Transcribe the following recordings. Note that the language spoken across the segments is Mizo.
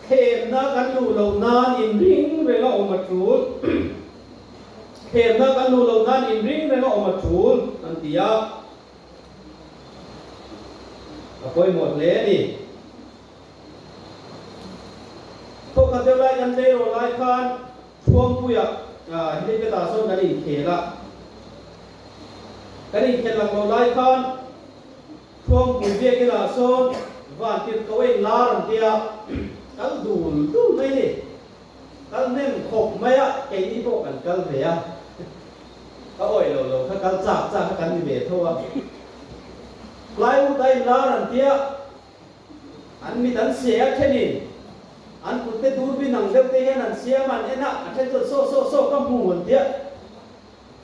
Thlemna kan luh loh nan inring renga awm a tul. Thlemna kan luh loh nan inring renga awm a tul an ti a. A pawimawh hle a ni. Thawkhat deuh lai kan tleirawl lai khan Thuampuia helipad-ah sawn kan inkhel a. Kan inkhel lak loh lai khan Thuampui biakinah sawn vantirh ko a inlar an tia, kal dul dul mai a ni. Kal hnem khawp mai a, keini pawh kan kal ve a. Ka awih lo lo kha kal chak chak kha kan ni ve tho a. Plywood a inlar an tia, an mit an se a thenin an kut te durbin ang deuh te hian an siam a, an en a, a then chuan saw saw saw ka hmu an tia.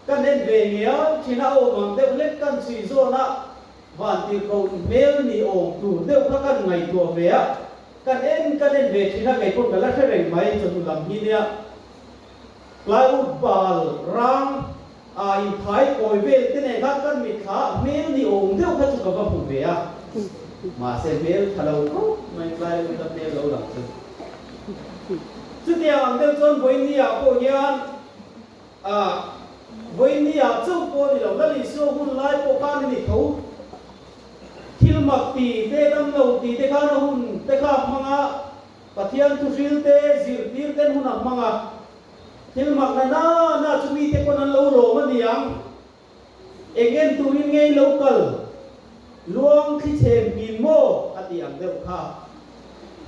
Kan en ve ngial thin a, awm ang deuh lek kan chhui zawn a, vantirhkoh hmel ni awm tur deuh kha kan ngaihtuah ve a, kan en kan en ve thin a, kei pawh ka la hre reng mai chawhnu lam hi nia. Plywood bal rang a inthai kawi vel te nen khan kan mitthla ah hmel ni awm deuh kha chu ka va hmu ve a, mahse hmel tha lo khawp mai plywood a hmel lo lang chu. Chutiang ang deuh chuan vawiin ah pawh hian A, vawinia chauh pawh ni lo, Lal Isua hun lai pawh khan a ni tho. Thil mak ti te, dam lo ti te khan a hun te kha a hmang a, Pathian thuhril te, zirtir ten hun a hmang a. Thil mak na na na chu mite pawn an lo lawm a ni ang. Eng en turin ngei lo kal luang thli chhem kin maw a tih ang deuh kha.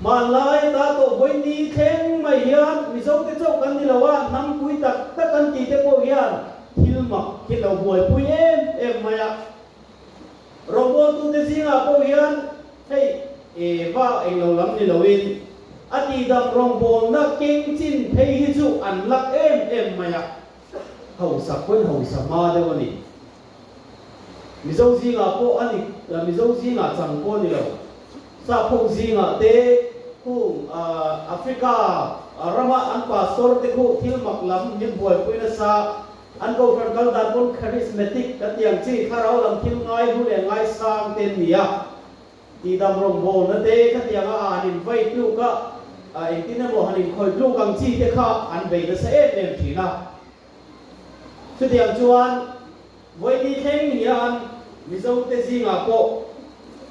Hmanlai ata tawh vawi ni thleng mai hian Mizo te chauh kan ni lo a, hnam pui tak tak an tih te pawh hian thil mak hi lo buaipui em em mai a. Rawngbawltute zingah pawh hian hei Eva englo lam ni loin a tihdam rawngbawlna keng chin phei hi chu an lak em em mai a. Hausa pawn hausa hma deuh a ni. Mizo zingah pawh a ni, Mizo zingah chang pawh a ni lo. Sapho zingah te khung Africa rama an pastor te khu thil mak lam min buaipui nasa, an kohhran kal dan pawn charismatic kan tih ang chi, thlarau lam thil ngai hlu leh ngaisang te an ni a. Tihdam rawngbawlna te khatianga a han invai tluk a, engtin emaw han inkhawih tluk ang chi te kha an bei nasa em em thin a. Chutiang chuan vawiini thleng hian Mizo te zingah pawh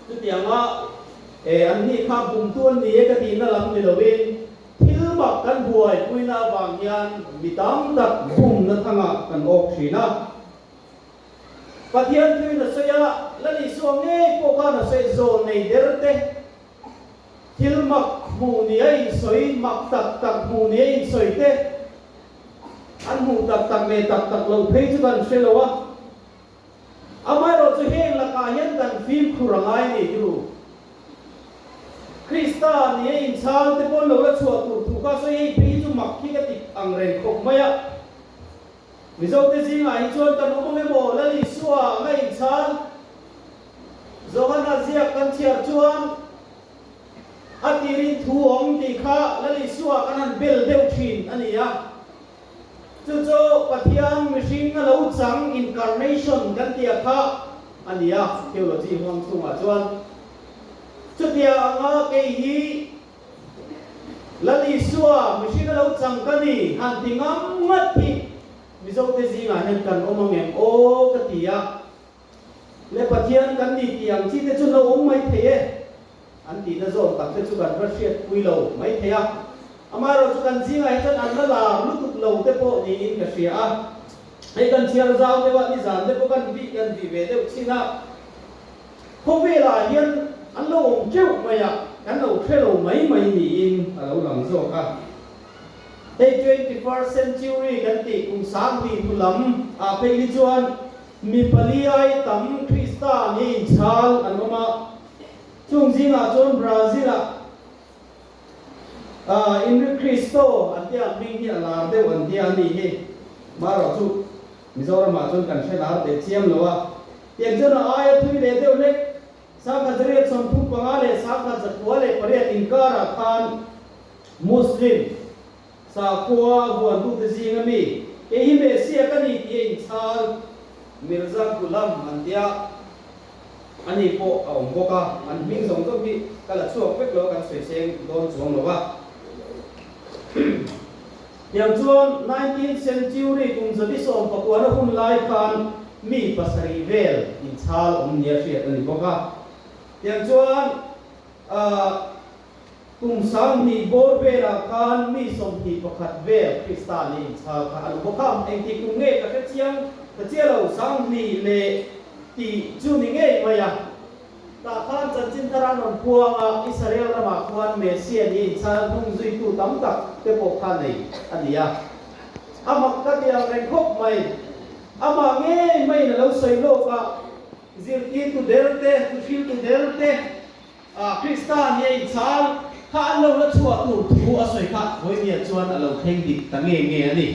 chutianga an ni kha bumtu an ni e ka tihna lam ni loin thil mak kan buaipuina avang hian mi tam tak bumna thangah kan awk thin a. Pathian thuin a sawi a, Lal Isua ngei pawh khan a sawi zawl nei der te, thil mak hmuh ni a insawi, mak tak tak hmuh ni a insawi te, an hmuh tak tak leh tak tak loh phei chu kan hre lo a. Amaherawhchu heng lakah hian kan fimkhur a ngai a ni ti u. Krista ni a inchhal te pawn lo la chhuah tur thu kha sawi hei phei hi chu mak hi ka ti ang reng khawp mai a. Mizote zingah hi chuan kan awm ang emaw Lal Isua anga inchhan Johana ziak kan chhiar chuan a tirin thu awm tih kha Lal Isua kan han bel deuh thin a ni a. Chu chu Pathian mihring a lo chang, incarnation, kan tih a kha a ni a, theology huang chhungah chuan. Chutia anga kei hi Lal Isua, mihring a lo chang ka ni, han ti ngam ngat hi Mizote zingah hian kan awm ang em aw ka ti a. Le Pathian kan ni tih ang chi te chu lo awm mai thei e, an tihna zawm tak te chu kan va hriatpui lo mai thei a. Amaherawhchu kan zingah hi chuan an la lar lutuk lo te pawh niin ka hria a. Hei kan chhiar zau deuh a, nizan te pawh kan bih kan bih ve deuh chin a. Khawvelah hian an lo awm teuh mai a, kan lo hre lo mai mai niin a lo lang zawk a. Hei 21st century kan tih kum 10,000 hnu lam ah phei hi chuan mi pali ai tam Krista ni inchhal an awm a, chung zingah chuan Brazil ah Enrique Cristo an tia hming hi a lar deuh an tia a nih hi. Marawh chu Mizoramah chuan kan hre lar teh chiam lo a. Tiang chuan a aia thui leh deuh hlek, 1835 leh 1908 inkarah khan Muslim sakhua vuantute zinga mi, kei hi Messiah ka ni tih a inchhal Mirza Ghulam an tia, ani pawh a awm bawk a, an hming zawng zawng hi ka la chhuak vek lo a, kan sawi seng dawn chuang lo a. Tiang chuan nineteenth century kum 119 na hun lai khan mi pasarih vel inchhal awm nia hriat a ni bawk a. Tiang chuan kum 2000 bawr velah khan mi 21 vel Krista nia inchhal kha a ni bawk a. Engti kum nge ka hre chiang ta chiah lo, 2000 leh tih chu ni ngei mai a. Tah khan chanchin thar an rawn puang a, Israel ramah khuan Messiah ni inchhal hnung zuitu tam tak te pawh kha nei a ni a. A mak ka ti ang reng khawp mai. Amah ngei maiin a lo sawi lawk a, zirtirtu der te, thuhriltu der te, Krista nia inchhal kha an lo la chhuah tur thu a sawi kha Vawinia chuan a lo thleng dik ta nge nge a ni.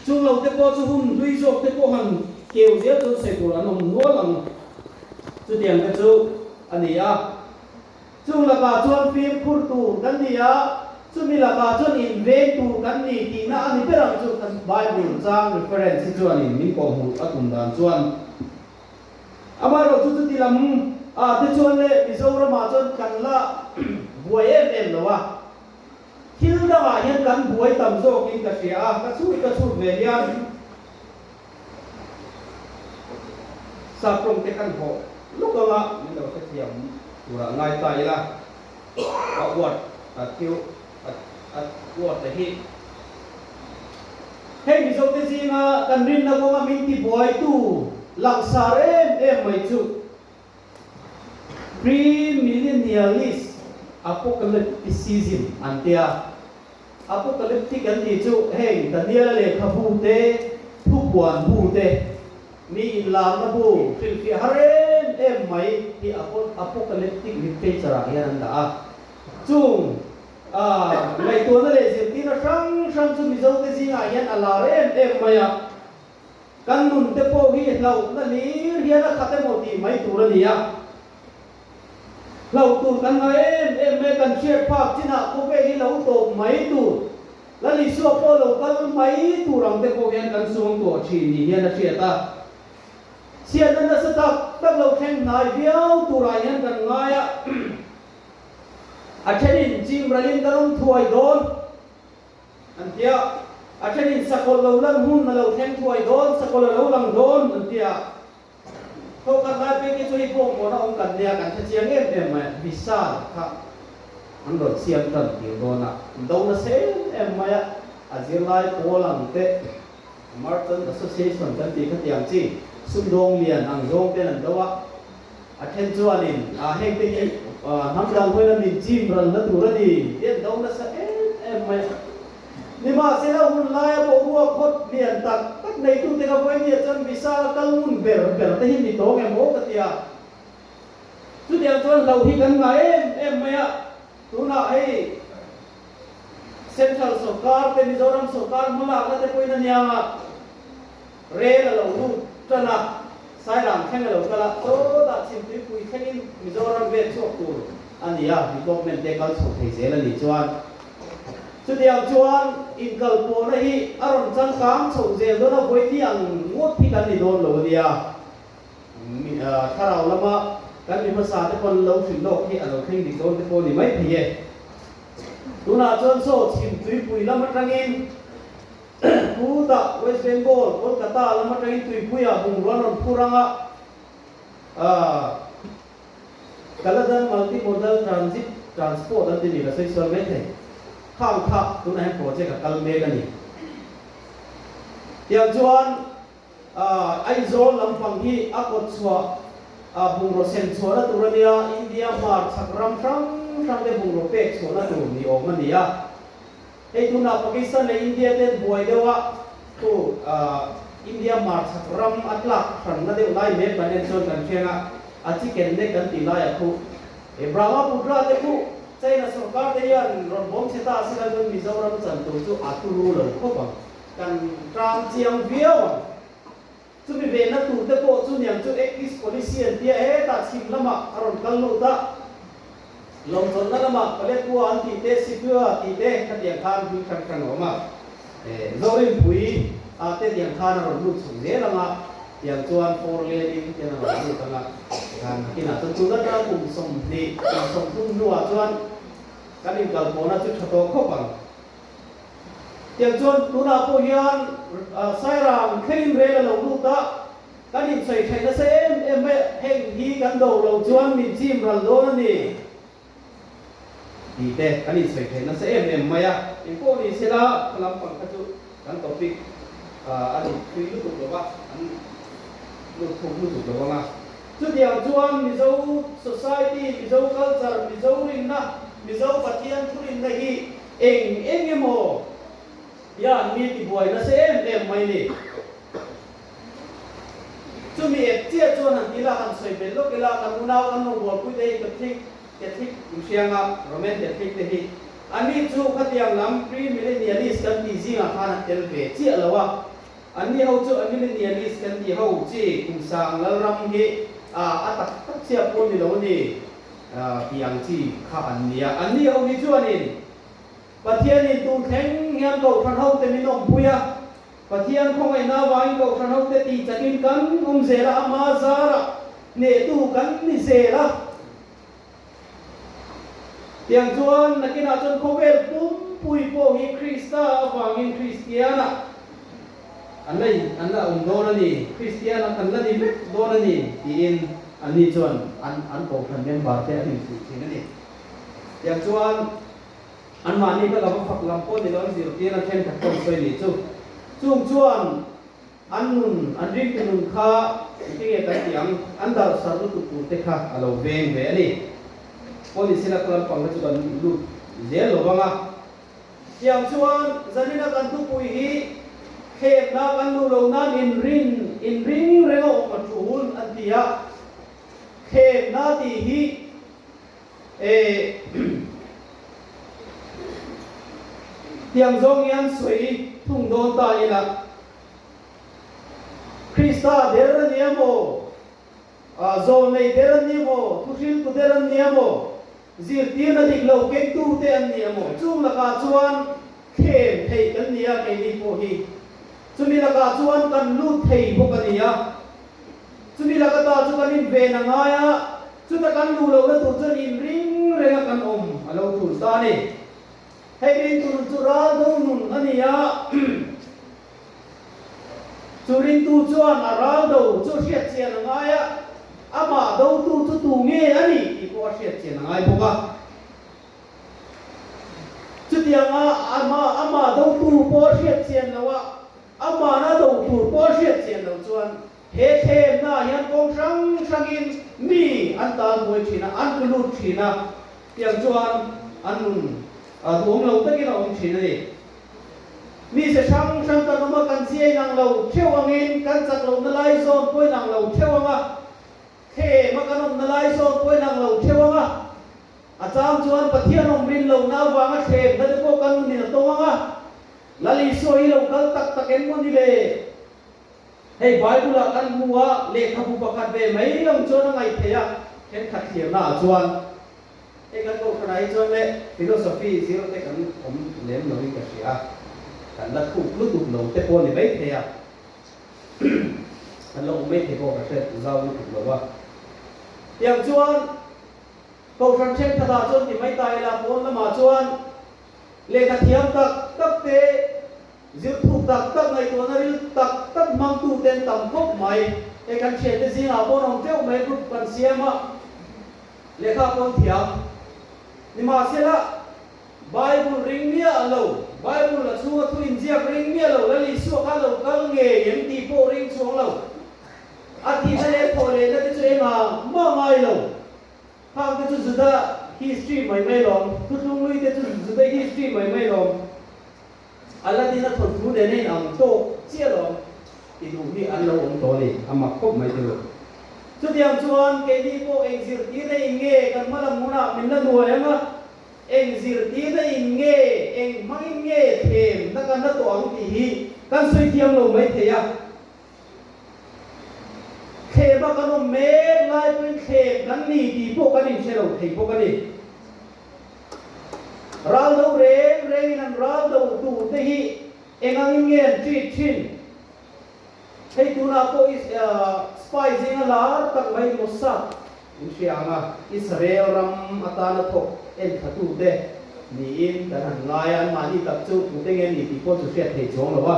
Chung lo te pawh chu hun hlui zawk te pawh han keu zel chuan sawi tur an awm nual ang. Chutiang te chu a ni a. Chung lakah chuan fimkhur tur kan ni a, chumi lakah chuan inveng tur kan ni tihna a ni ber ang chu kan Bible chang reference hi chuanin min kawhhmuh a tum dan chuan. Amaherawhchu chuti lam ah te chuan le Mizoramah chuan kan la buai em em lo a. Thil dangah hian kan buai tam zawkin ka hria a, ka chhut ka chhut ve hian sap tawng te kan hawh lawk anga min lo hrethiam turah ngai ta ila, a uat a thil a uat te hi. Hei Mizote zinga kan rinna kawnga min tibuaitu langsar em em mai chu Premillennialist apocalypticism an tia. Apocalyptic an tih chu heng Daniela lehkhabu te, thupuan bu te, mi inlarna bu hrilhfiah har em em mai hi apocalyptic literature ah hian an dah a. Chung ngaihtuahna leh zirtirna hrang hrang chu Mizote zingah hian a lar em em mai a. Kan nun te pawh hi hlauhna hlir hian a khat emaw tih mai tur a ni a. Hlauh tur kan ngai em em mai, kan hriat phak chinah khawvel hi lo tawp mai tur, Lal Isua pawh lo kal mai tur ang te pawh hian kan suang tuah thin ni hian a hriat a. Chhiatna nasa tak tak lo thleng hnai viau turah hian kan ngai a. A thenin chimralin kan awm thuai dawn. An ti a, a thenin sakawlh lo lan hun a lo thleng thuai dawn, sakawlh a lo lang dawn an ti a. Thawkhat lai pek hi chu hei pawh mawna awm kan nia, kan hre chiang em em mai a, Vishal kha an rawn siam tan tir dawn a, an do nasa em em mai a, a zirlai pawl ang te, Merchant Association kan tih khatiang chi sumdawng lian ang zawng ten an do a, a then chuanin heng te hi hnam dang hawi lamin chim ralna tur a ni tih an do nasa em em mai a. Nimahsela hun laia boruak khawt lian tak tak neitute kha vawinia chuan Vishal kal ngun ber ber te hi ni tawng em aw ka ti a. Chutiang chuan hlauh hi kan ngah em em mai a, tunah hei Central sawrkar te Mizoram sawrkar hmalakna te pawhin a niang a, rel a lo lut tan a, Sairang thleng a lo kal a, chawtah Chhimtuipui thlengin Mizoram vel chhuak tur a ni a, development te kal chho thei zel a nih chuan. Chutiang chuan inkalpawhna hi a rawn changkang chhoh zel dawn a, vawiin ang ngawt hi kan ni dawn lo a nia. Thlarau lama kan mi hmasa te pawn lo hrilh lawk hi a lo thleng dik dawn te pawh a ni mai thei e. Tunah chuan saw chhim tuipui lam atangin Putah West Bengal, Kolkata lam atangin tuipuiah bungrua an rawn phur ang a, Kaladan Multi Modal Transit Transport an ti ni ka sawi sual mai thei. Khang kha tunah hian project a kal mek a ni. Tiang chuan Aizawl lampang hi a kawt chhuah bungraw sem chhuahna tur a nia, India hmar chhak ram hrang hrang te bungraw pek chhuahna tur ni awm a ni a. Hei tunah Pakistan leh India ten buai deuh a, thu India hmar chhak ram a tlak hranna deuh lai mek kan en chuan kan hriang a, a chicken neck kan tih laiah khu Brahmaputra te khu China sorkar te hian rawn bawm chhe ta sela chuan Mizoram chan tur chu a turu lo khawp ang. Kan tang chiang viau ang. Chumi venna tur te pawh chu niang chu Act East Policy an tia hetah chhim lamah a rawn kal lut a, lawmchawlhna lamah Paletwa an tih te, Situa tih te khatiang khan hming hrang hrang a awm a. Zorinpui ah te tiang khan a rawn lut chhuk zel ang a, tiang chuan four lane in tiang a rawn lut ang a, tikhan nakinah chuan tun atanga kum 20, kum 30 hnuah chuan kan inkalpawhna chu tha tawh khawp ang. Tiang chuan tunah pawh hian Sairang thlengin rel a lo lut a, kan insawi theih nasa em em mai a, heng hi kan do lo chuan min chim ral dawn a ni tih te kan insawi theih nasa em em mai a. Engpawh ni sela kha lampang kha chu kan topic a ni thui lutuk lo va, an lut thuk lutuk lo ang a. Chutiang chuan Mizo society, Mizo culture, Mizo rinna, Mizo Pathian thurinna hi eng eng emaw hian mi tibuai nasa em em mai ni. Chumi ep chiah chuan han ti la, han sawi belh lawk ila, kan unau kan rawngbawlpui te hi Catholic, Catholic inhrianga Roman Catholic te hi anni chu khatiang lam pre-millennialist kan tih zingah khan an tel ve chiah lo a. Anni ho chu amillennialist kan tih ho chi kum sang lalram hi a tak tak chiah pawh ni lo a ni tih ang chi kha an ni a. Anni ho hi chuanin Pathianin tun thleng hian Kohhran hote min awmpui a, Pathian khawngaihna avangin Kohhran hote tih chakin kan awm zel a, ama zarah hnehtu kan ni zel a. Tiang chuan nakinah chuan khawvel pumpui pawh hi Krista avangin Kristiana an la in an la awm dawn a ni, Kristiana kan la ni vek dawn a ni tiin anni chuan an an kohhran member te an infuih thin a ni. Tiang chuan anmahni kha lava fak lam pawh ni lo an zirtirna thenkhat pawh an sawi nih chu. Chung chuan An nun, an ringtu nun kha engtinge kan tih ang, an darh sarh lutuk tur te kha a lo veng ve a ni. Policy lak lampang kha chu kan lut zel lo vang a. Tiang chuan zanina kan thupui hi thlemna kan luh loh nan inrin, inring reng a awm a tul an ti a. Thlemna tih hi eh tiang zawng hian sawi thung dawn ta ila. Krista der a nia maw? Zawlnei der an nia maw? Thuhriltu der an nia maw? Zirtirna dik lo kengtute an nia maw? Chung lakah chuan thlem theih kan nia keini pawh hi. Chumi lakah chuan kan lut thei bawk a nia. Chumi laka ta chu kan inven a ngai a, chuta kan luh lohna tur chuan inring renga kan awm a lo tul ta a ni. Hei rintu nun chu ral do nun a ni a, chu rintu chuan a ral do chu hriat chian a ngai a, amah dotu chu tu nge a ni tih pawh a hriat chian a ngai bawk a. Chutianga amah amah dotu pawh a hriat chian loh a, amahna do tur pawh a hriat chian loh chuan he thlemnaah hian kawng hrang hrangin mi an tal buai thin a, an tlu lut thin a, tiang chuan an nun duhawm lo takin a awm thin a ni. Mi se hrang hrang kan awm a, kan zia inang lo theuh angin kan chak lohna lai zawn pawh inang lo theuh ang a, thlem a kan awmna lai zawn pawh inang lo theuh ang a, a chang chuan Pathian awm rin lohna avanga thlemna te pawh kan nunin a tawng ang a, Lal Isua hi lo kal tak tak em maw ni le? Hei Bible ah kan hmu a, lehkhabu pakhat ve mai ang chuan a ngaih theih a, thenkhat thliarna ah chuan hei kan kohhran ah hi chuan le philosophy zir te kan awm lem lo in ka hria a, kan la thuk lutuk lo te pawh a ni mai thei a, kan la awm mai thei pawh ka hre zau lutuk lo a. Tiang chuan kohhran thenkhat ah chuan ti mai ta ila pawn lamah chuan lehkha thiam tak tak te, Zir thuk tak tak ngaihtuahna ril tak tak hmangtu ten tam khawp mai. Hei kan thiante zingah pawh an awm teuh mai group kan siam a, lehkha pawh an thiam. Nimahsela, Bible ring miah lo, Bible a chhunga thu inziak ring miah lo, Lal Isua kha lo kal ngei em tih pawh ring chhuang lo. A thihna leh thawh lehna te chu engah mah ngai lo. Khang te chu Juda history mai mai lawm, Thuthlung lui te chu Juda history mai mai lawm. Aladdin a thawnthu nen a inang tawk chiah lo ti duh hi an lo awm tawh a ni, a mak khawp mai tilo. Chutiang chuan keini pawh eng zirtirna in nge kan hmalam hunah min la nuai ang a, eng zirtirna in nge, eng hmangin nge thlemna kan la tawh ang tih hi kan sawi thiam lo mai thei a. Thlema kan awm mek lai pawhin thlem kan ni tih pawh kan inhre lo thei bawk a ni. Ral do reng rengin an ral do tur te hi eng angin nge an treat thin? Hei tunah pawh spy zinga lar tak mai Mossad in hria ang a, Israel ram atana thawk en thla tu te. Niin kan han ngai a, anmahni tak chu tute nge ni tih pawh chu hriat theih chuang lo a.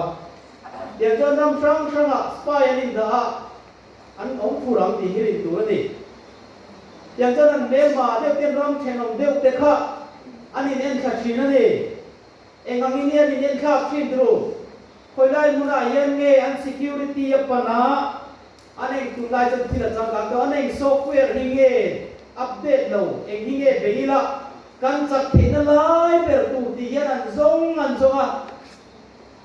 Tiang chuan ram hrang hrangah spy an indah a, an awm fur ang tih hi rin tur a ni. Tiang chuan an hmelma deuh ten ram thenawm deuh te kha an in enthla thin a ni. Eng angin hi an in enthlak thin turu? Khawilai hmunah hian nge an security a pan a, an eng tunlai chuan thil a changkang tawh, an eng software hi nge update lo, eng hi nge bei ila kan chak theihna lai ber tur tih hian an zawng an zawng a.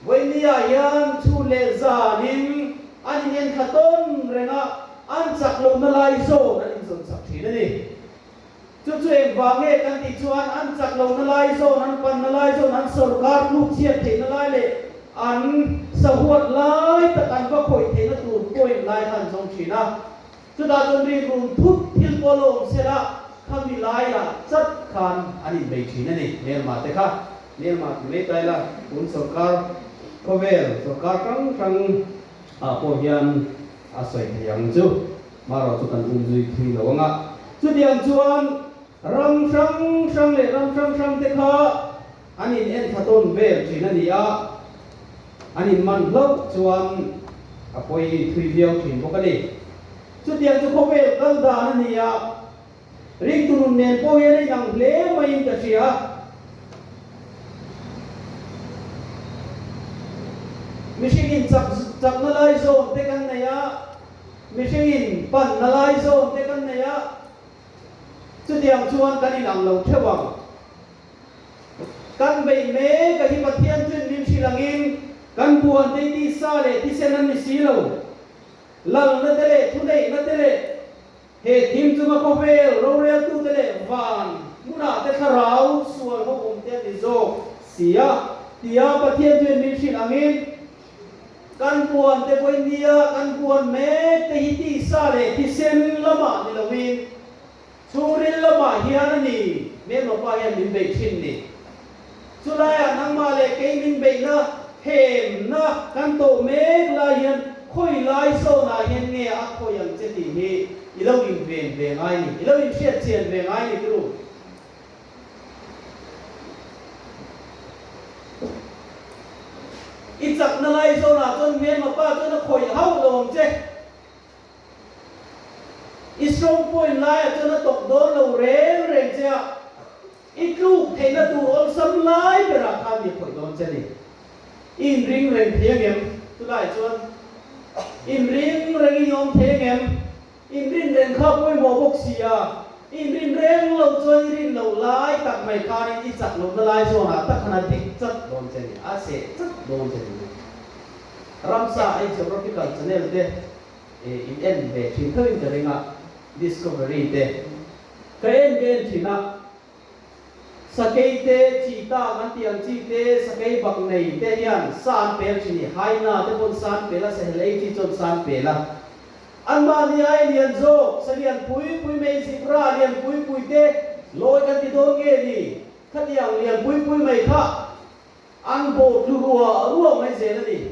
Vawinia hian chhun leh zanin an inenthla tawn reng a, an chak lohna lai zawn an inzawn chak thin a ni. Chu chu engvang nge kan tih chuan an chak lohna lai zawn, an panna lai zawn, an sawrkar tluk chhiat theihna lai leh an sahuat lai tak an va khawih theihna tur point lai kha an zawng thin a. Chutah chuan rilrun thut thil pawh lo awm sela khami laiah chat khan an inbei thin a ni. Hmelma te kha hmelma ti mai ta ila tun sawrkar khawvel sawrkar hrang hrang ah pawh hian a sawi thei ang chu. Marawh chu kan um zui thui lo ang a. Chutiang chuan ram hrang hrang leh ram hrang hrang te kha an in en thla tawn vel thin a ni a, an in man hlauh chuan a pawi thui viau thin bawk a ni. Chutiang chu khawvel kal dan a ni a, ringtu nun nen pawh hian a inang hle maiin ka hria. Mihring in chak chakna lai zawn te kan nei a, mihring in panna lai zawn te kan nei a, chutiang chuan kan inang lo theuh ang. Kan beih mek a hi Pathian chuin min hrilh angin kan buan te tisa leh thisen an ni si lo. Lalna te leh thuneihna te leh he thim chunga khawvel roreltute leh van hmunah te thlarau sual ho awm te an ni zawk si a, tia Pathian chuin min hrilh angin kan buan te vawi nia kan buan mek te hi tisa leh thisen lamah ni loin Chhungril lamah hian a ni, Hmelmapa hian min beih thin ni. Chulaiah nangmah leh kei min beihna themna kan tawh mek lai hian khawi lai zawnah hian nge a khawi ang che tih hi i lo inven ve ngai ni, i lo inhriat chian ve ngai ni turu. I chakna lai zawnah chuan Hmelmapa chuan a khawih hauh lo ang che. I strong point laiah chuan a tawp dawn lo reng reng che a, i tluk theihna tur awlsam lai berah khan mi khawih dawn che ni. I inring reng thei angem? Chulaiah chuan inring rengin i awm thei angem? Inrin reng kha pawimawh bawk si a, i inrin reng lo chuan i rin loh lai tak mai khanin i chak lohna lai zawnah tak khan a dik chat dawn che ni, a seh chat dawn che ni. Ramsa ei geographical channel te in en ve thin tho in ka ring a, Discovery te ka en ve en thin a, sakei te, cheetah kan tih ang chi te, sakei bak nei te hian sa an pel thin i, hyena te pawn sa an pel a, sahel ei chi chuan sa an pel a, anmahni ai lian zawk, sa lian pui pui mai zebra lian pui pui te lawi kan ti dawn nge ni, khatiang lian pui pui mai kha An bawh tlu ruah ruah mai zel a ni.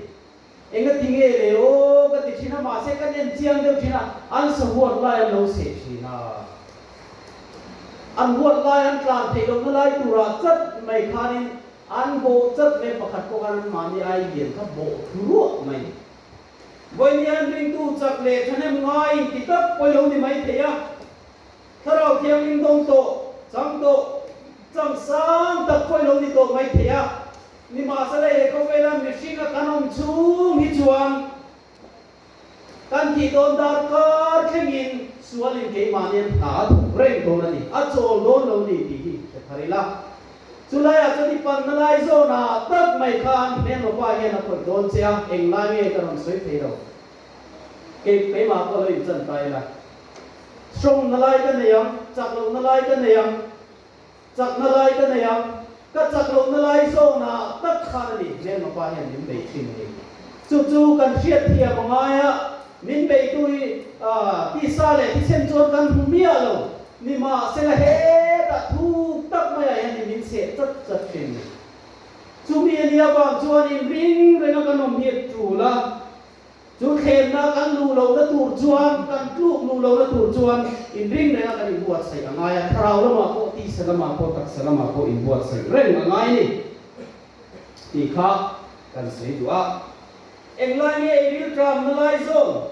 Engati nge le aw ka ti thin a, mahse kan en chiang deuh thin a, an sahuat lai an lo seh thin a. An huat lai an tlan theih lohna lai turah chat mai khanin an bawh chat mai pakhat pawh khan anmahni ai lian kha bawh tlu ruah mai. Vawiin hian ringtu chak leh thahnem ngai inti tak pawh i lo ni mai thei a. Thlarau Thianghlim dawng tawh, chang tawh, chang sang tak pawh i lo ni tawh mai thei a. Nimahsela he khawvela mihringa kan awm chhung hi chuan kan thih dawn darkar thlengin sualin keimahni an hna a thawk reng dawn a ni, a chawl dawn lo ni tih hi hre thar ila. Chulaiah chuan i panna lai zawnah tak mai khan hmelmapa hian a khawih dawn che a, englai nge ka rawn sawi thei lo. Kei keimah pawh lo inchan ta ila. Hrawngna lai ka nei ang, chak lohna lai ka nei ang, chakna lai ka nei ang, ka chak lohna lai zawnah tak khan a ni, hmelmapa hian min bei thin a ni. Chu chu kan hriatthiam a ngai a, min beitu hi tisa leh thisen chuan kan hmu miah lo, nimahsela hetah thuk tak maiah hian ni min cheh chat chat thin a ni. Chumi a nih avang chuan inring renga kan awm hi a tul a. Chu thlenna kan luh lohna tur chuan, kan tluk luh lohna tur chuan inring renga kan inbuatsaih a ngai a, thlarau lamah pawh tih Tisa lamah pawh taksa lamah pawh inbuatsaih reng a ngai a ni tih kha kan sawi duh a. Englai nge i rilṭam na lai zawn?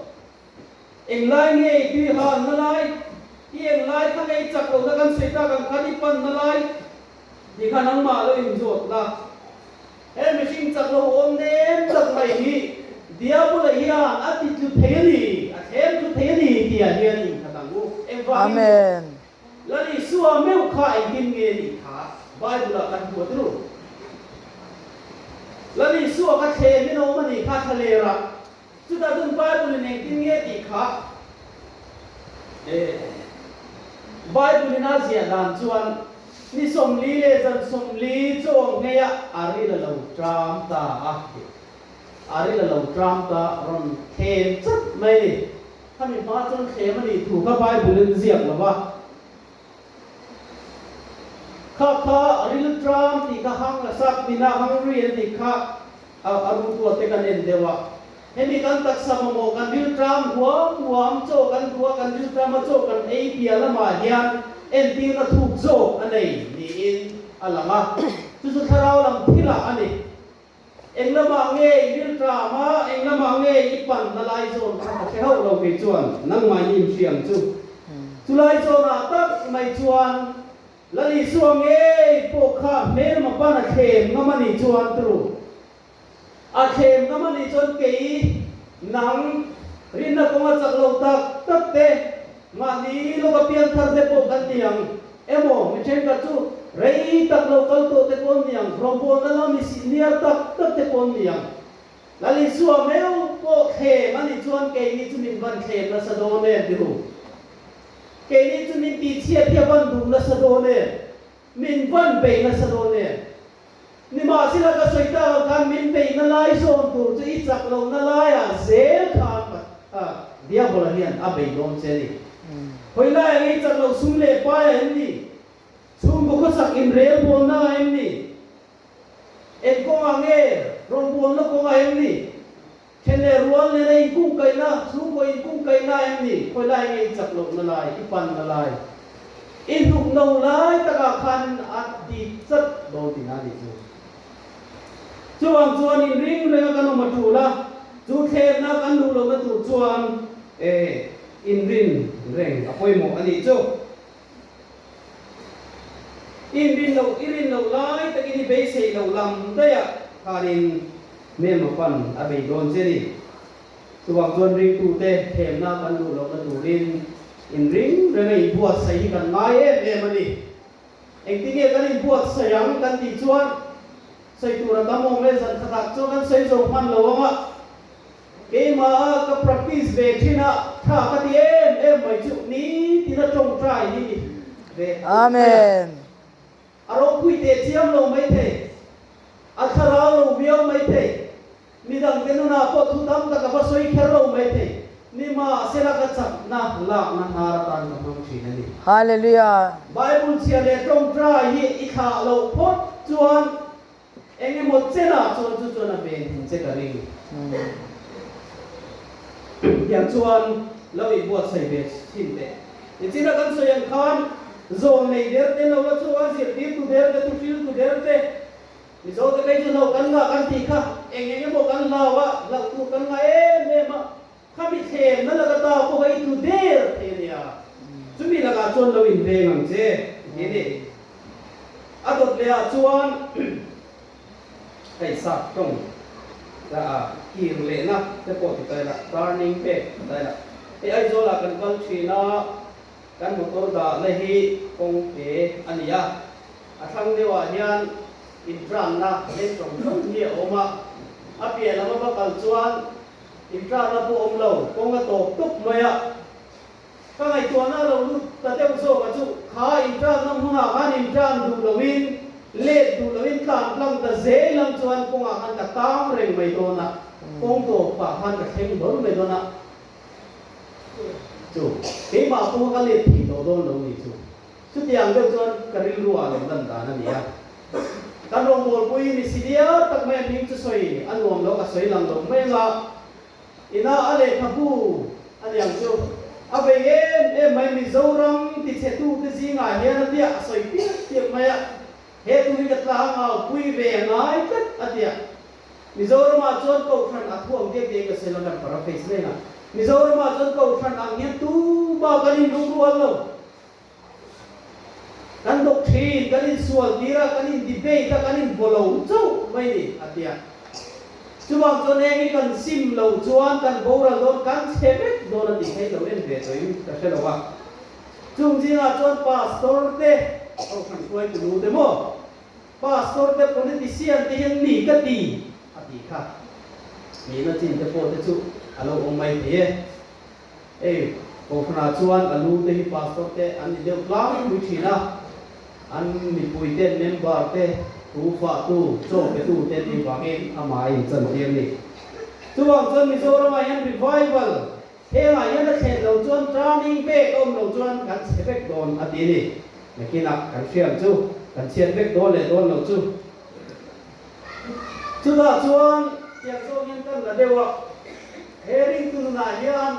Englai nge i tui han na lai? I englai kha nge i chak lohna kan sawi tak ang khan i pan na lai tih kha nangmah lo inzawt la. He mihring chak lo awm nem tak mai hi Diabula hian a ti tlu thei a ni, a thlem tlu thei a ni tihah hian inkhat ang u. Engvangin? Amen. Lal Isua meuh kha engtin nge nih kha Bible-ah kan hmu a ti ru. Lal Isua kha thlemin a awm a nih kha thlalerah. Chutah chuan Bible-in engtin nge tih kha Bible-in a ziah dan chuan ni 40 leh zan 40 chaw ngeiah a ril a lo ṭam ta a tih. A ril a lo ṭam ta rawn thlem chat mai a ni. Khami hma chuan thlem a nih thu kha Bible-in ziak lo va. Kha kha ril ṭam tih kha hang a sak mina hungry an tih kha A a rutuah te kan en deuh a. Hemi kan taksa mamawh kan rilṭam huam huam chaw kan duh a, kan rilṭam a chaw kan ei piah lamah hian entirna thuk zawk a nei niin a lang a. Chu chu thlarau lam thilah a ni. Eng lamah nge i rilṭam a, eng lamah nge i panna lai zawn kha ka hre hauh lo kei chuan nangmahni inhriam chu. Chulai zawnah tak mai chuan Lal Isua ngei pawh kha hmelma pan a thlem ngam a nih chuan turu. A thlem ngam a nih chuan kei, nang, rinna kawnga chak lo tak tak te, mahni lawka pianthar te pawh kan ni ang emaw, mi thenkhat chu rei tak lo kal tawh te pawh an ni ang, rawngbawlna lam i sihniar tak tak te pawh an ni ang. Lal Isua meuh pawh thlem a nih chuan keini chu min van thlem nasa dawn em tihu. Keini chu min tihchhiat hi a van duh nasa dawn em? Min van bei nasa dawn em? Nimahsela ka sawi tak ang khan min beihna lai zawn tur chu i chak lohna laiah zel khan Diabola hian a bei dawn che a ni. Hawi laiah nge i chak loh sum leh paiah em ni? Chhungkaw khawsak inrelbawlna ah em ni? Eng kawngah nge rawngbawlna kawngah em ni? Then leh rual nena inkungkaihna, chhungkaw inkungkaihna em ni? Khawi lai nge i chak lohna lai, i panna lai, i hnuk no lai takah khan a ti chat dawn tihna a nih chu. Chuvang chuan inring renga kan awm a tul a, chu thlenna kan luh lohna tur chuan inrin reng a pawimawh a nih chu. I inrin loh, i rin loh lai takin i beisei loh lam daihah khanin hmelma pan a bei dawn che ni. Chuvang chuan ringtute thlemna kan luh lohna turin inring renga inbuatsaih hi kan ngai em em a ni. Engtinge kan inbuatsaih ang kan tih chuan sawi tur a tam awm e, zan khatah chuan kan sawi zo hman lo ang a. Keimah ka practice ve thin a, tha ka ti em em mai chu nitin a tawngtai hi ni ve tawp mai a. Amen. A ropui teh chiam lo mai thei, a thlarau lo viau mai thei, midang te nunah pawh thu tam tak a va sawi kher lo mai thei, nimahsela ka chakna lakna hnar atan ka hmang thin a ni. Hallelujah. Bible chhia leh tawngtai hi i thlah loh phawt chuan Eng emaw chenah chuan chu chuan a ven thing che ka ring. Tiang chuan lo inbuatsaih ve thin teh. Nichina kan sawi ang khan zawn nei der te lo la chuan zirtirtu der te, thuhriltu der te, Mizo te phei chu hlo kan ngah kan tih kha eng eng emaw kan hlau a, hlauh tur kan ngah em em a, khami thlemna laka ta pawh kha i tlu der thei a nia. Chumi lakah chuan lo inveng ang che ti a ni. A dawt leh ah chuan hei sap tawng la a kir lehna te pawh ti ta ila, turning back ti ta ila. Hei Aizawl ah kan kal thin a, kan motor dahna hi kawng te a ni a, a thlang deuh ah hian intranna leng tawng tawng hi a awm a, a piah lam a va kal chuan intranna pawh awm lo, kawng a tawp tawp mai a. Ka ngaihtuahna a lo lut ta deuh zawk a chu, kha intranna hmunah khan intran duh loin, let duh loin tlan tlang ta zel ang chuan kawngah khan ka tang reng mai dawn a, kawng tawp pah khan ka thleng hlawl mai dawn a, chu keimah pawha ka let thei tawh dawn lo ni chu. Chutiang deuh chuan ka rilru ah lo lan dan a ni a. Kan rawngbawlpui mi si diar tak mai a hming chu sawi a nuam lo, ka sawi lang lo mai anga, Ina a lehkhabu a niang chu. A vei em em mai Mizoram tichhetute zingah hian a tia a sawi piak piak mai a, he thu hi ka tlangau pui ve a ngai tlat a tia. Mizoramah chuan Kohhran a thuam diak diak ka sawi lo kan paraphrase reng a, Mizoramah chuan Kohhran ang hian tumah kan inlungrual lo. Kan dawk thin, kan insual tir a, kan in debate a, kan in vaw lo chauh mai ni, a ti a. Chuvang chuan heng hi kan sim lo chuan kan boral dawn, kan chhe vek dawn a tih theih lo en ve tawhin ka hre lo a. Chung zingah chuan Pastor te, Kohhran hruaitu nu te maw, Pastor te, Politician te hian ni ka ti, a tih kha. Nihna chin te pawh te chu a lo awm mai thei e. Hei, Kohhranah chuan a lu te hi Pastor te an ni deuh tlangpui thin a, an mipui te, member te, thu fah tu, chaw pe tu te nih vangin amah a inchantir a ni. Chuvang chuan Mizoramah hian revival hengah hian a thlen lo chuan turning back a awm lo chuan kan chhe vek dawn a ti a ni. Nakinah kan hriam chu kan chhiat vek dawn leh dawn lo chu. Chutah chuan tiang zawng hian kan la deuh a, he ringtu nunah hian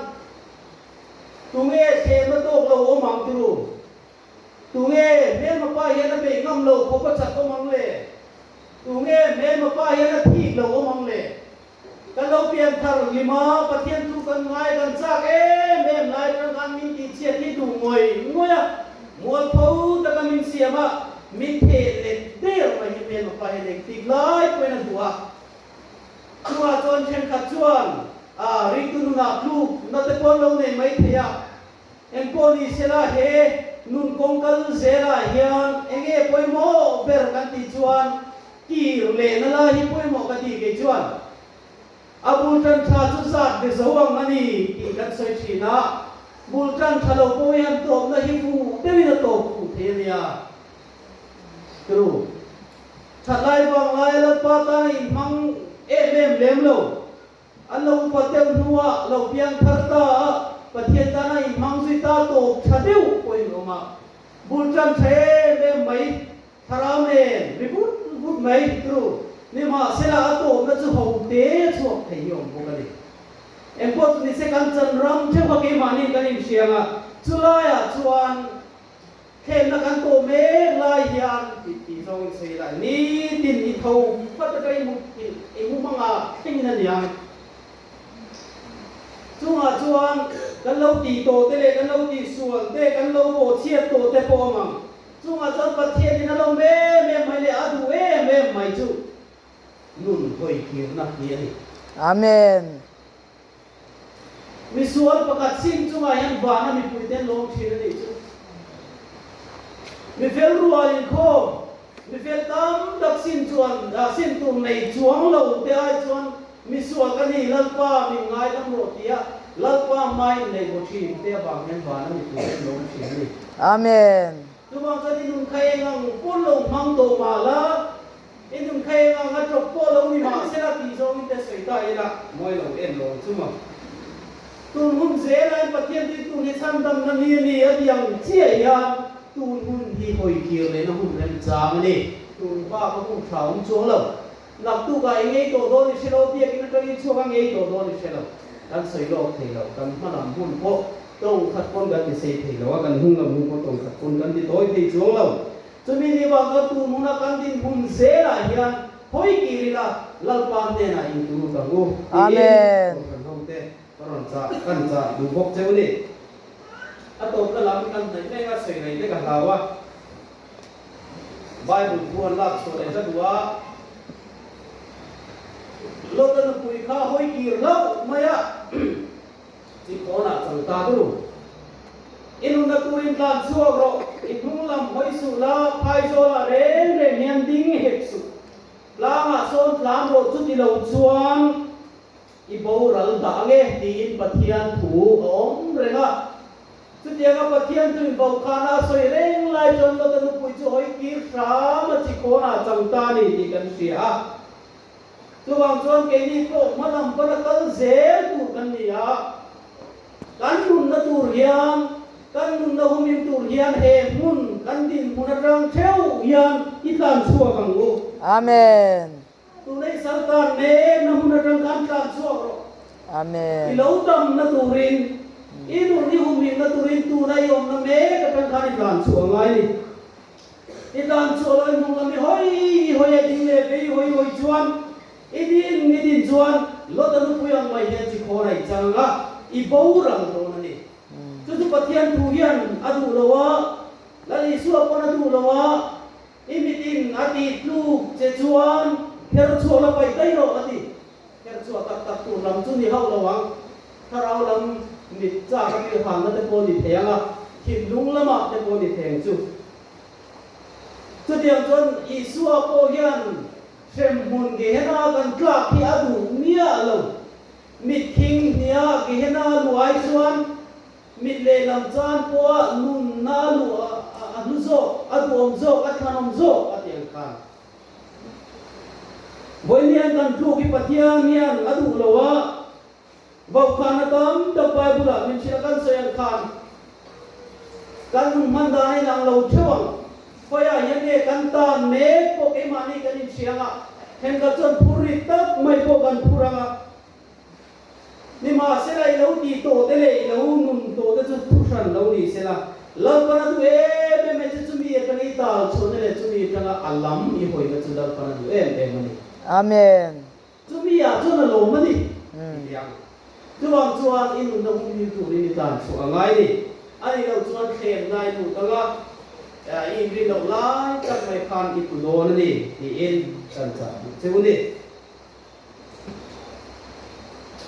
tunge thlemna tawk lo awm ang turu? Tunge hmelma pa hian a beih ngam lo khawp a chak awm ang le? Tunge hmelma pa hian a thik lo awm ang le? Kan lo pian thar hlim a, Pathian chu kan ngai kan chak em em lai atang khan min tihchhiat hi duh ngawih ngawih a, mualpho taka min siam a, min theh let der mai hi hmelma pa hian engtik lai pawhin a duh a. Chungah chuan thenkhat chuan a ringtu nunah tluk na te pawh an lo nei mai thei a, engpawh ni sela he nun kawng kal zelah hian enge pawimawh ber kan tih chuan Kir leh na lai hi pawimawh ka ti kei chuan a bul tan tha chu zat ve zo ang a ni tih kan sawi thin a, bul tan tha lo pawh hian tawpna hi fuh deuhin a tawp fuh thei a nia. Tru. That lai vang laia Lalpa tana inhmang em em lem lo. An lo upat deuh hnuah lo piang thar ta a, Pathian tana inhmang zui ta tawp tha deuh pawhin awm a, bul tan tha em em mai. Thlarau nen ri vut vut mai tru nimahsela a tawpna chu ho te chhuak thei hi awm bawk a ni. Engpawh chu nise kan chan ram theuh kha keimahni kan inhriang a, chulaiah chuan thlenna kan tawh mek lai hian tih tih zawngin sawi ila nitin i tho phat atang i mut i mu hmanga thlengin a niang. Chungah chuan kan lo tih tawh te leh kan lo tihsual te, kan lo bawhchhiat tawh te pawh awm ang. Chungah chuan Pathianin a lawm em em mai leh a duh em em mai chu nun hawi kirna hi a ni. Amen. Misual pakhat sim chungah hian vana mipuite an lawm thin a nih chu. Mifel rual inkhawm, mifel tam tak sim chuan sim tur nei chuang lo te ai chuan misual ka ni Lalpa min ngaidam rawh tia Lalpa hmai in nei baw thin te avang hian vana mipuite an lawm thin a ni. Amen. Chuvang chuan i nun kha eng ang pawn lo hmang tawh mah la, i nun kha eng ang a tawp pawh lo ni mah sela tih zawngin te sawi ta ila mawi lo em lo ang chu maw. Tun hun zelain Pathian tui tun hi chhandamna ni a ni a ti ang chiah hian tun hun hi hawi kir lehna hun remchang a ni. Tun bak a hun tha awm chuang lo. Naktukah i ngei tawh dawn i hre lo, biakin atangin chhuak a ngei tawh dawn i hre lo. Kan sawi lawk thei lo, kan hma lam hun pawh tawng khat pawn kan ti sei thei lo a, kan hnung lam hun pawh tawng khat pawn kan ti tawi thei chuang lo. Chumi ni vang chuan tun huna kan dinhmun zelah hian hawi kir ila Lalpa hnenah inturut ang u tiin Kohhran hote ka rawn chah kan chah duh bawk cheu ni. A tawpna lam kan hnaih mek a, sawi rei te ka hlau a. Bible thu an lak chhuah leh hla duh a, Lota nupui kha hawi kir hlauh mai a, chi khawnah chang ta dur. I nunna turin tlan chhuak rawh, i hnung lam hawi suh la, phaizawlah reng reng hian ding hek suh. Tlangah sawn tlan rawh chuti lo chuan i boral dah ange tiin Pathian thu a awm reng a. Chutianga Pathian chu invokhana a sawi reng lai chuan Lota nupui chu hawi kir hram a chi khawnah chang ta a ni tih kan hria a. Chuvang chuan keini pawh hma lam pana kal zel tur kan ni a, kan nunna tur hian, kan nunna humhim tur hian he hmun kan dinhmun atang theuh hian i tlan chhuak ang u. Amen. Tunei sarkar mek na hmun atang khan tlan chhuak rawh. Amen. I lo damna turin. I nun i humhimna turin tuna i awmna mek atang khan i tlan chhuah a ngai a ni. I tlan chhuah lo i hmung lam i hawi i hawi a ding leh ve i hawi hawi chuan i din i din chuan Lota nupui ang mai hian chi khawn a i chang ang a, i boral dawn a ni. Chu chu Pathian thu hian a duh lo a, Lal Isua pawn a duh lo a, I mitin a tih tluk che chuan kher chhuah la paih daih rawh a ti. Kher chhuah tak tak tur lam chu ni hauh lo ang. Thlarau lam mit chak a pilhanna te pawh ni thei ang a, thinlung lamah te pawh ni thei ang chu. Chutiang chuan Isua pawh hian hremhmun Gehenna kan tlak hi a duh miah lo. Mit khing hnia Gehenna luh ai chuan Mit lehlam chan pawha nunna a luh a hlu zawk, a duhawm zawk, a thlanawm zawk a ti ang khan. Vawiin kan tluk hi Pathian hian a duh lo a, vaukhana tam tak Bible ah min hrilh a kan sawi ang khan kan nun hman dan a inang lo theuh ang. Khawiah hian nge kan tan mek pawh keimahni kan inhria ang a, thenkhat chuan phur rit tak mai pawh kan phur ang a. Nimahsela i lo tih tawh te leh i lo nun tawh te chu thu hran lo ni sela, Lalpan a duh em em mai che, chumi atanga i tal chhuahna leh chumi atanga a lam i hawina chu Lalpan a duh em em a ni. Amen. Chumi ah chuan a lawm a ni, ti ang. Chuvang chuan i nunna humhim turin i tlan chhuah a ngai ni. A nih loh chuan thlemna i lut anga i inrin loh lai tak mai khan i tlu dawn a ni, tiin kan chah duh cheu a ni.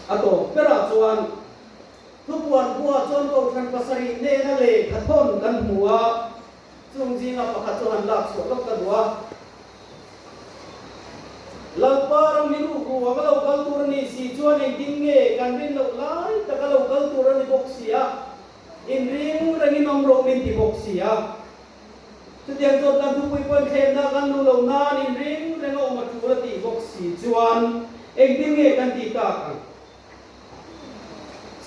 A tawp berah chuan thupuan buah chuan Kohhran pasarih nena lehkha thawn kan hmu a, chung zinga pakhat chu han lak chhuah lawk ka duh a. Lalpa ram hi ruh ruang a lo kal tur a nih si chuan engtin nge kan rin loh lai tak a lo kal tur a ni bawk si a, inring rengin awm rawh min ti bawk si a. Chutiang chuan kan thupui pawhin thlenna kan luh loh nan inring reng a awm a tul a tih bawk si chuan engtin nge kan tih tak ang?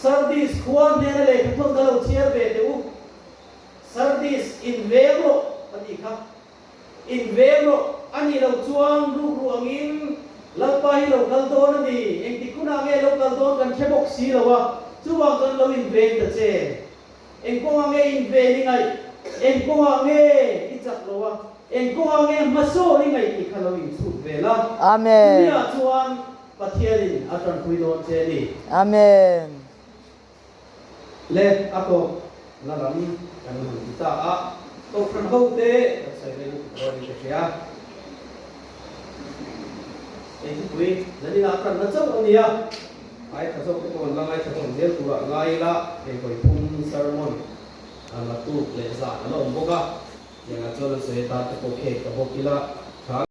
Sardis khua hnena lehkha thawn kha lo chhiar ve teh u. Sardis, inveng rawh a tih kha. Inveng rawh a nih loh chuan rukru angin Lalpa hi lo kal dawn a ni. Engtik hunah nge lo kal dawn kan hre bawk si lo a, chuvang chuan lo inveng ta che. Eng kawngah nge in ven i ngaih? Eng kawngah nge i chak lo a? Eng kawngah nge hmasawn i ngaih tih kha lo inchhut ve la. Amen. Chumi ah chuan Pathianin a tanpui dawn che a ni. Amen. Le a tawp na lam kan han ti ta a, Kohhran ho te kan sawi ve lutuk dawn in ka hria. Hei thupui zaninah a tanna chauh a nia. Ngaithla zawk te pawh an la ngaithla hlawm zel turah ngai ila, hei vawi thum sermon a la tuk leh zah a la awm bawk a, tiangah chuan an sawi atan te pawh khek ta bawk ila.